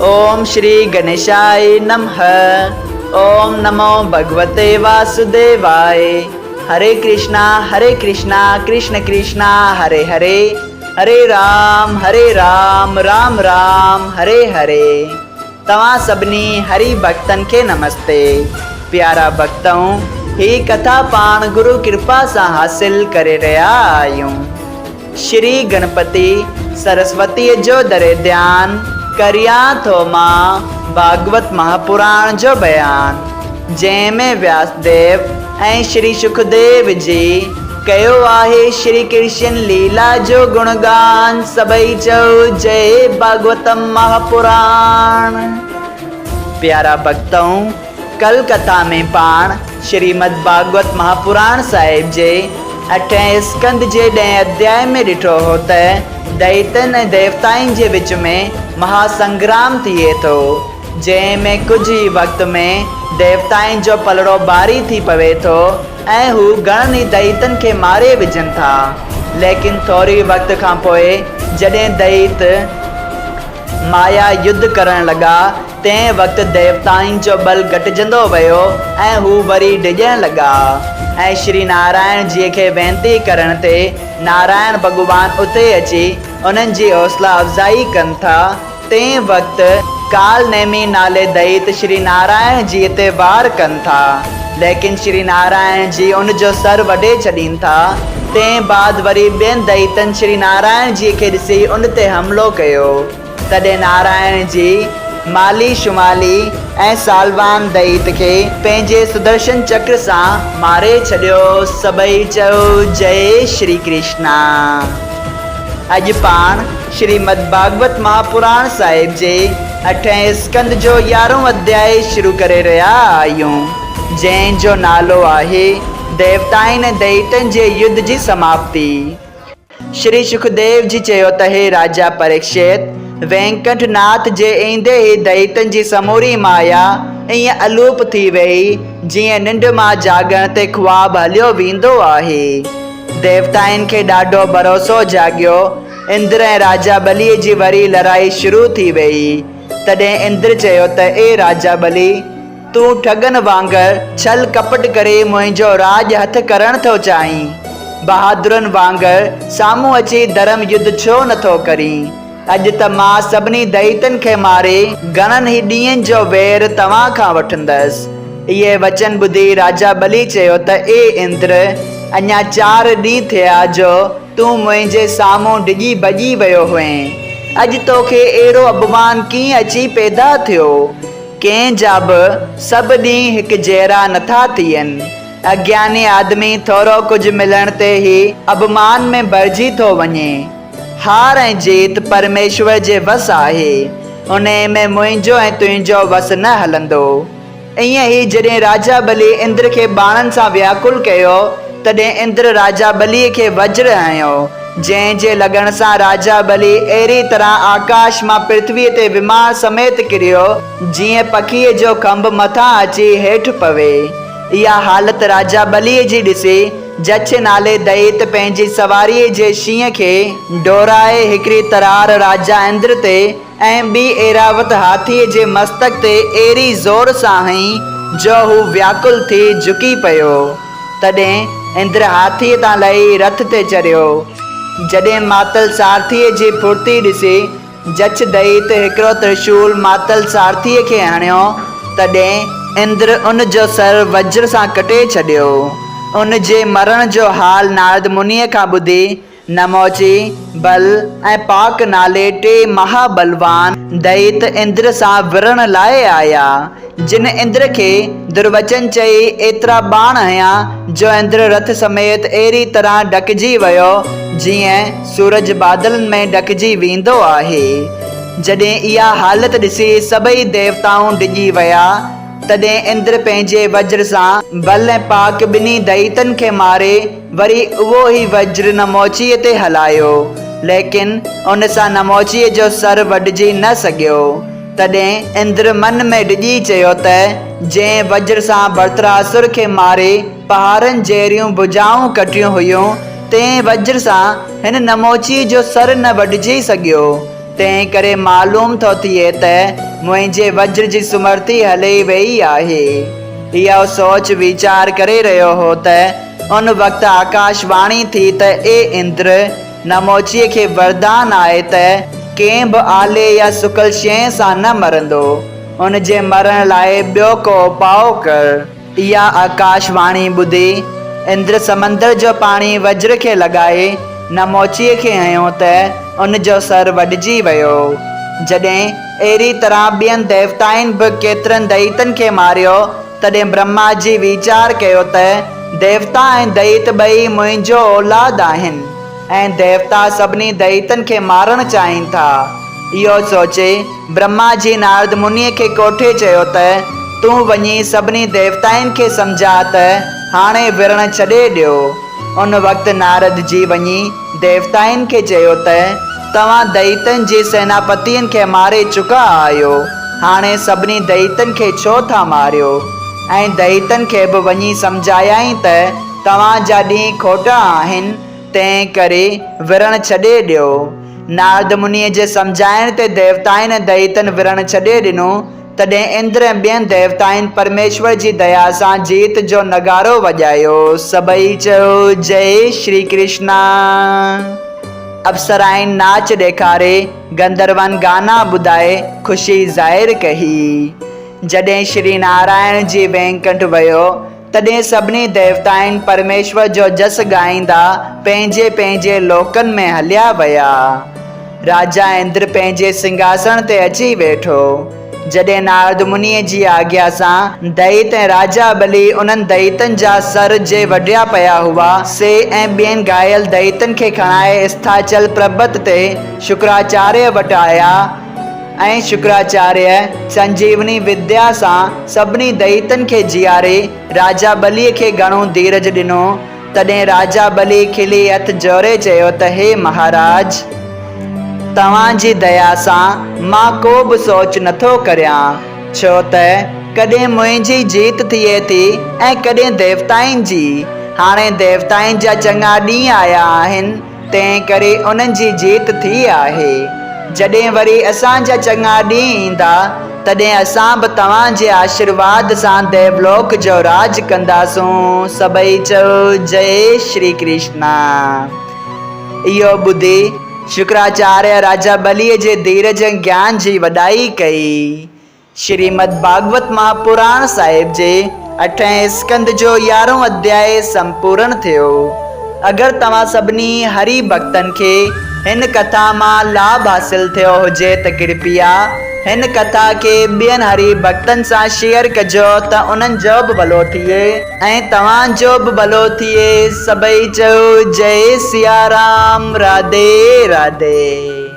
اوم شري گنيشائي نمه اوم نمو ڀڳوتي واسوديوائي هري ڪرشنا هري ڪرشنا ڪرشن ڪرشنا هري هري هري رام هري رام رام رام هري هري توهان سڀني هري ڀڳتن کي نمستي پيارا ڀڳتؤ هي ڪٿا پاڻ گرو ڪرپا سان حاصل ڪري رهيا آهيون. شري گڻپتي سرسوتيء جو دري ڌيان ڪريان ٿو مان ڀاڳوت مهاپراڻ جو بيان، جنهن ۾ وياس ديو ۽ شري شڪديو جي ڪيو آهي شري ڪرشن ليلا جو گڻگان، سڀئي چئو جئي ڀاڳوتم مهاپراڻ. پيارا ڀڳتؤ! ڪل ڪٿا ۾ پاڻ شريمد ڀاڳوت مهاپراڻ صاحب جي اٺين اسڪنڌ جي ڏهين اڌيائي ۾ ڏٺو هو ته دئيتن ۽ ديوتائن جي وچ ۾ مها سنگرام ٿئي ٿو، جنهن ۾ ڪجهه ئي وقت ۾ ديوتائن جو پلڙو ڀاري ٿي پوي ٿو ۽ هو گهڻن ئي دئيتن کي ماري وجهن ٿا. ليڪن ٿوري وقت کان پوء جڏهن دئيت مايا يڌ ڪرڻ لڳا، تنهن وقت ديوتائن جو ٻل گهٽجندو ويو ۽ هو وري ڊڄڻ لڳا ۽ شري نارائڻ جيء کي وينتي ڪرڻ تي نارائڻ ڀڳوان اتي اچي انهن جي حوصلا افزائي ڪن ٿا. تنهن وقت ڪال نيمي نالي دئيت شري نارائڻ جيء تي وار ڪن ٿا، ليڪن شري نارائڻ جي ان جو سر وڍي ڇڏين ٿا. تنهن بعد وري ٻين دئيتن شري نارائڻ جيء کي ڏسي ان تي حملو ڪيو. تڏهن نارائڻ جي مالي شمالي ۽ سالوان دئيت کي پنهنجي سدرشن چڪر سان ماري ڇڏيو. سڀئي چئو جئي شري ڪرشنا. اڄ پاڻ شريمد ڀاڳوت مهاپراڻ صاحب جي اٺين اسڪنڌ جو يارهون اڌيائي شروع ڪري رهيا آهيون، جنهن جو نالو آهي ديوتائن ۽ دئيتن جي يڌ جي سماپتي. شري شڪديو جي چيو ته هي راجا پريڪشت! وينڪنٺ ناٿ جي ايندي ئي دئيتن جي سموري مايا ائين الوپ ٿي ويئي، جيئن ننڊ مان جاڳڻ تي خواب هليو ويندو آهي. ديوتائن کي ڏاڍو ڀروسو جاڳيو. اندر ۽ راجا ٻليء جي وري لڙائي شروع ٿي ويئي. تڏهن اندر چيو ته اي راجا ٻلي! تون ٺڳن وانگر ڇل ڪپٽ ڪري منهنجو راڄ هٿ ڪرڻ ٿو چاهين؟ بهادرن وانگر سامهون اچي ڌرم يڌ ڇو نه ٿو ڪرين؟ اڄ ته مان سڀني دئيتن کي ماري گهڻن ئي ڏينهن جو وير توهان کان وٺندس. اهي وچن ٻڌي راجا ٻلي چيو ته اي اندر! اڃا چار ڏينهن ٿيا جو تون منهنجي سامهون ڊڄي ڀڄي ويو هئين. اڄ توکي اهڙو اڀمان ڪيئن اچي پيدا ٿيو؟ ڪنهن جا به سڀ ڏينهن هڪ جهڙا نٿا ٿين. اگياني آدمي ٿورو ڪجهه ملڻ تي ئي اڀمان ۾ ڀرجي ٿو وڃي. هار ۽ جيت پرميشور جي وس آهي. انهيء ۾ منهنجو ۽ تنهنجو وس نه هلندو. ائين ئي جڏهن راجا ٻلي اندر کي ٻاڻن سان وياڪل ڪيو، تڏهن اندر راجا ٻليء کي وجر هنيو، جنهن جي لڳڻ سان راجا ٻلي اهڙي طرح آڪاش مان پرٿويء تي ومان سميت ڪريو، جيئن پکيء جو کنڀ مٿان اچي هيٺ پوي. اها حالت راجا ٻليء جي ڏسي، جڇ نالي دئيت پنهنجي سواريء جي شينهن کي ڊوڙائي هڪڙي ترار راجا اندر تي ۽ ٻي ايراوت هاٿيء جي مستڪ تي اهڙي زور سان هنئي، جو هو وياڪل ٿي جهڪي پيو. تڏهن اندر هاٿيء تان لهي رٿ تي چڙهيو. جڏهن ماتل سارٿيء جي ڦڙتي ڏسي، جڇ دئيت هڪڙو ترشول ماتل سارٿيء کي هڻيو، تڏهن اندر ان جو سر وجر سان ڪٽي ڇڏيو. ان جي مرڻ جو حال نارد منيء کان ٻڌي، نموچي، بل ۽ پاڪ نالي ٽي مها ٻلوان دئيت اندر سان وڙهڻ لاء آيا، جن اندر کي دروچن چئي ايترا ٻاڻ هنيا جو اندر رٿ سميت اهڙي طرح ڍڪجي ويو جيئن سورج بادلن ۾ ڍڪجي ويندو آهي. جڏهن اها حالت ڏسي سڀئي ديوتائون ڊڄي ويا. تڏهن اندر پنهنجي وجر سان بل ۽ پاڪ ٻنهي دئيتن کي ماري وري اهو ئي وجر نموچيء تي هلايو، ليڪن ان سان نموچيء جو سر وڍجي نه سگهيو. تڏهن اندر من ۾ ڊڄي چيو ته جنهن وجر سان ڀرتراسر کي ماري پهاڙن جهڙيون ڀجائون ڪٽيون هيون، تنهن وجر سان هن نموچيء جو سر نه وڍجي سگهيو. تنهن ڪري معلوم ٿو ٿئي ته منهنجي وجر جي سمرٿي هلي ويئي آهي. اهو سوچ ويچار ڪري رهيو هو ته ان وقت آڪاش واڻي ٿي ته اي اندر! نموچيء کي وردان آهي ته ڪنهن به آلي يا سڪل شيء سان نه مرندو. ان جي مرڻ لاء ٻيو ڪو اپاء ڪر. اها آڪاش واڻي ٻڌي، اندر سمندر جو پاڻي وجر کي لڳائي، نموچيء کي هنيو ته ان جو سر وڍجي ويو. جڏهن اهڙي طرح ٻين ديوتائن به ڪيترن دئيتن کي ماريو، تڏهن برهما جي ويچار ڪيو ته ديوتا ۽ دئيت ٻئي منهنجو اولاد آهن ۽ ديوتا سڀني دئيتن کي مارڻ چاهين ٿا. اهو سوچي برهما جي نارد منيء کي ڪوٺي چيو ته تون وڃي سڀني ديوتائن کي سمجهاء ته هاڻي وڙهڻ ڇڏي ڏيو. ان وقت نارد جي وڃي ديوتائن کي چيو ته توهان دئيتن جي سيناپتين کي ماري چڪا آهيو، هاڻي سڀني دئيتن کي ڇو ٿا ماريو؟ ۽ دئيتن کي به وڃي سمجهايائين ته توهان جا ڏينهن کوٽا آهن، تنهن ڪري وڙهڻ ڇڏي ڏيو. نارد منيء جي سمجهائڻ تي ديوتائن ۽ دئيتن وڙهڻ ڇڏي ڏنو. تڏهن اندر ۽ ٻين ديوتائن پرميشور جي ديا سان جيت جو نغارو وڄايو. سڀئي چيو، جئي شري ڪرشنا! اپسرائن ناچ ڏيکاري، گنڌرون گانا ٻڌائي خوشي ظاهر ڪئي. جڏهن شري نارائڻ جي وينڪنٺ ويو، تڏهن سڀني ديوتائن پرميشور جو جس ڳائيندا پنهنجي پنهنجي لوڪن ۾ هليا ويا. راجا اندر پنهنجي سنگهاسڻ تي اچي ويٺو. جڏهن نارد منيء جي آگيا سان دئيت ۽ راجا ٻلي انهن دئيتن جا سر جي وڍيا پيا هئا، سي ۽ ٻين گهايل دئيتن کي کڻائي اسٿاچل پربت تي شڪراچاريه وٽ آيا ۽ شڪراچاريه سنجيوني وديا سان سڀني دئيتن کي جيئاري راجا ٻليء کي گهڻو ڌيرج ڏنو. تڏهن راجا ٻلي کلي هٿ جوڙي چيو ته هي مهاراج! توهان جي ديا سان مان ڪو به سوچ نٿو ڪريان، ڇو ته ڪڏهن منهنجي جيت ٿئي ٿي ۽ ڪڏهن ديوتائن جي. هاڻي ديوتائن جا چڱا ڏينهن آيا آهن، تنهن ڪري انهن جي جيت ٿي آهي. جڏهن وري اسان جا چڱا ڏينهن ايندا، تڏهن اسان به توهان جي آشيرواد سان ديولوڪ جو راڄ ڪنداسون. سڀئي چئو، جئي شري ڪرشنا. اهو ٻڌي شڪراچاريه راجا ٻليء جي ڌيرج ۽ گيان جي وڏائي ڪئي. شريمد ڀاڳوت مهاپراڻ صاحب جي اٺين اسڪنڌ جو يارهون اڌيائي سمپورڻ ٿيو. اگر توهان سڀني هري ڀڳتن کي هن ڪٿا مان لاڀ حاصل ٿيو هجي ته ڪرپيا هن ڪٿا کي ٻين هري ڀڳتن سان شيئر ڪجو ته انهن جو به ڀلو ٿئي ۽ توهان جو به ڀلو ٿئي. سڀئي چئو جئي سيارام راڌي راڌي.